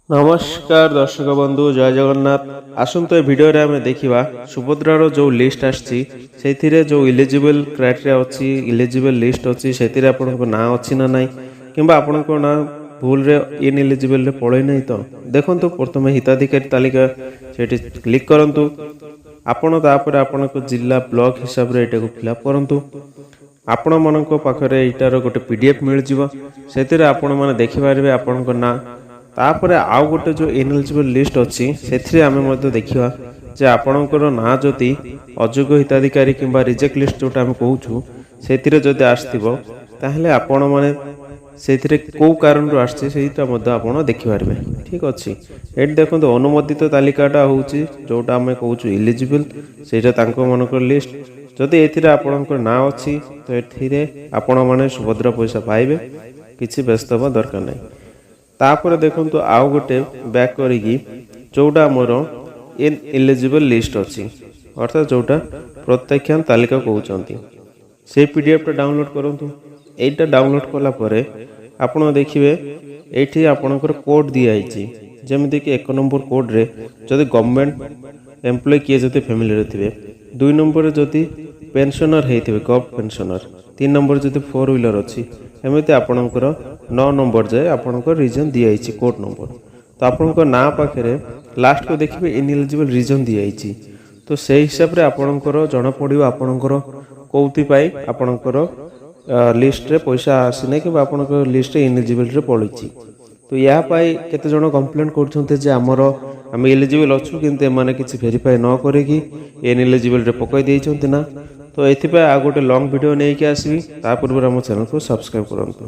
ନମସ୍କାର ଦର୍ଶକ ବନ୍ଧୁ, ଜୟ ଜଗନ୍ନାଥ। ଆସନ୍ତୁ, ଏ ଭିଡ଼ିଓରେ ଆମେ ଦେଖିବା ସୁଭଦ୍ରାର ଯେଉଁ ଲିଷ୍ଟ ଆସିଛି, ସେଇଥିରେ ଯେଉଁ ଇଲିଜିବଲ୍ କ୍ରାଇଟେରିଆ ଅଛି, ଇଲିଜିବଲ୍ ଲିଷ୍ଟ ଅଛି, ସେଥିରେ ଆପଣଙ୍କ ନାଁ ଅଛି ନା ନାହିଁ କିମ୍ବା ଆପଣଙ୍କ ନାଁ ଭୁଲରେ ଇନ୍ଇଲିଜିବଲ୍ରେ ପଳେଇ ନାହିଁ ତ। ଦେଖନ୍ତୁ, ପ୍ରଥମେ ହିତାଧିକାରୀ ତାଲିକା ସେଇଠି କ୍ଲିକ୍ କରନ୍ତୁ ଆପଣ। ତାପରେ ଆପଣଙ୍କ ଜିଲ୍ଲା, ବ୍ଲକ ହିସାବରେ ଏଇଟାକୁ ଫିଲ୍ଅପ୍ କରନ୍ତୁ। ଆପଣମାନଙ୍କ ପାଖରେ ଏଇଟାର ଗୋଟେ ପିଡିଏଫ୍ ମିଳିଯିବ। ସେଥିରେ ଆପଣମାନେ ଦେଖିପାରିବେ ଆପଣଙ୍କ ନାଁ। ତାପରେ ଆଉ ଗୋଟେ ଯେଉଁ ଇନଏଲିଜିବଲ୍ ଲିଷ୍ଟ ଅଛି, ସେଥିରେ ଆମେ ମଧ୍ୟ ଦେଖିବା ଯେ ଆପଣଙ୍କର ନାଁ ଯଦି ଅଯୋଗ୍ୟ ହିତାଧିକାରୀ କିମ୍ବା ରିଜେକ୍ଟ ଲିଷ୍ଟ ଯେଉଁଟା ଆମେ କହୁଛୁ, ସେଥିରେ ଯଦି ଆସିଥିବ, ତାହେଲେ ଆପଣମାନେ ସେଇଥିରେ କେଉଁ କାରଣରୁ ଆସିଛି, ସେଇଟା ମଧ୍ୟ ଆପଣ ଦେଖିପାରିବେ। ଠିକ୍ ଅଛି। ଏଇଠି ଦେଖନ୍ତୁ, ଅନୁମୋଦିତ ତାଲିକାଟା ହେଉଛି ଯେଉଁଟା ଆମେ କହୁଛୁ ଇଲିଜିବଲ୍, ସେଇଟା ତାଙ୍କମାନଙ୍କର ଲିଷ୍ଟ। ଯଦି ଏଥିରେ ଆପଣଙ୍କର ନାଁ ଅଛି, ତ ଏଥିରେ ଆପଣମାନେ ସୁଭଦ୍ରା ପଇସା ପାଇବେ, କିଛି ବ୍ୟସ୍ତ ହେବା ଦରକାର ନାହିଁ। ତାପରେ ଦେଖନ୍ତୁ, ଆଉ ଗୋଟେ ବ୍ୟାକ୍ କରିକି ଯେଉଁଟା ଆମର ଇନ୍ ଇଲିଜିବଲ୍ ଲିଷ୍ଟ ଅଛି, ଅର୍ଥାତ୍ ଯେଉଁଟା ପ୍ରତ୍ୟାଖ୍ୟାନ ତାଲିକା କହୁଛନ୍ତି, ସେଇ ପିଡିଏଫ୍ଟା ଡାଉନଲୋଡ଼୍ କରନ୍ତୁ। ଏଇଟା ଡାଉନଲୋଡ଼୍ କଲା ପରେ ଆପଣ ଦେଖିବେ, ଏଇଠି ଆପଣଙ୍କର କୋଡ଼୍ ଦିଆହେଇଛି। ଯେମିତିକି 1 ନମ୍ବର କୋଡ଼୍ରେ ଯଦି ଗଭର୍ଣ୍ଣମେଣ୍ଟ ଏମ୍ପ୍ଲୟି କିଏ ଯଦି ଫ୍ୟାମିଲିରେ ଥିବେ, 2 ନମ୍ବରରେ ଯଦି ପେନସନର ହେଇଥିବେ, ଗଭ୍ ପେନସନର, 3 ନମ୍ବର ଯଦି ଫୋର୍ ହ୍ୱିଲର୍ ଅଛି, ଏମିତି ଆପଣଙ୍କର 9 ନମ୍ବର ଯାଏ ଆପଣଙ୍କ ରିଜନ୍ ଦିଆହେଇଛି, କୋଡ଼୍ ନମ୍ବର। ତ ଆପଣଙ୍କ ନାଁ ପାଖରେ ଲାଷ୍ଟକୁ ଦେଖିବେ, ଇନଏଲିଜିବଲ୍ ରିଜନ୍ ଦିଆହେଇଛି। ତ ସେଇ ହିସାବରେ ଆପଣଙ୍କର ଜଣାପଡ଼ିବ ଆପଣଙ୍କର କେଉଁଥିପାଇଁ ଆପଣଙ୍କର ଲିଷ୍ଟରେ ପଇସା ଆସିନାହିଁ କିମ୍ବା ଆପଣଙ୍କ ଲିଷ୍ଟରେ ଇନଏଲିଜିବଲ୍ରେ ପଡ଼ିଛି। ତ ଏହା ପାଇଁ କେତେ ଜଣ କମ୍ପ୍ଲେନ୍ କରୁଛନ୍ତି ଯେ ଆମେ ଏଲିଜିବଲ୍ ଅଛୁ, କିନ୍ତୁ ଏମାନେ କିଛି ଭେରିଫାଏ ନ କରିକି ଇନଏଲିଜିବଲ୍ରେ ପକାଇ ଦେଇଛନ୍ତି ନା। ତ ଏଥିପାଇଁ ଆଉ ଗୋଟେ ଲଙ୍ଗ୍ ଭିଡ଼ିଓ ନେଇକି ଆସିବି। ତା ପୂର୍ବରୁ ଆମ ଚ୍ୟାନେଲକୁ ସବସ୍କ୍ରାଇବ୍ କରନ୍ତୁ।